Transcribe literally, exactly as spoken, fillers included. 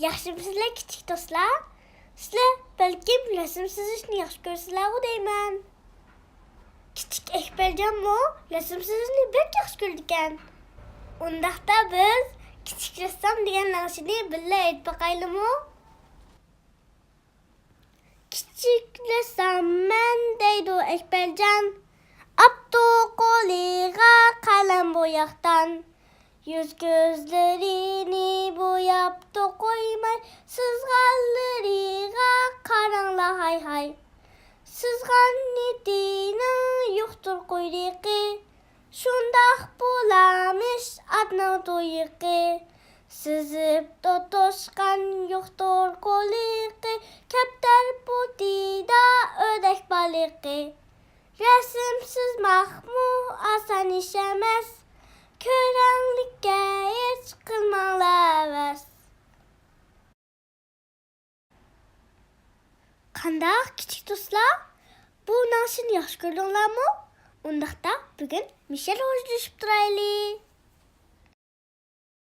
ياخشىمۇسىلەر كىچىك دوستلار؟ سىلەر بەلكىم رەسىم سىزىشنى ياخشى كۆرىسىلەرغۇ دەيمەن. كىچىك ئەكبەرجانمۇ رەسىم سىزىشنى بەك ياخشى كۆرىدىكەن. ئۇنداقتا بىز كىچىك رەسسام دېگەن ناخشىنى بىللە ئېيتىپ باقايلىمۇ؟ كىچىك رەسساممەن دەيدۇ ئەكبەرجان، ئاپتۇ قولىغا قەلەم بوياقتان. يۈز-كۆزلىرىنى بوياپتۇ قويماي، سىزغانلىرىغا قاراڭلا ھاي-ھاي. سىزغان نىيىتىنىڭ يوقتۇر قۇيرۇقى، شۇنداق بولارمىش ئاتنىڭ تۇيىقى. سىزىپ توشقان يوقتۇر قۇلىقى، كەپتەر پۇتىدا ئۆردەك بالىقى. رەسىم سىزماقمۇ ئاسان ئىش ئەمەس، كۆرەڭلىككە ھېچ قىلماڭلار ھەۋەس. قانداق كىچىك دوستلار؟ بۇ ناخشىنى ياخشى كۆردۈڭلارمۇ؟ ئۇنداقتا بۈگۈن مىشەل خوشلىشىپ تۇرايلى.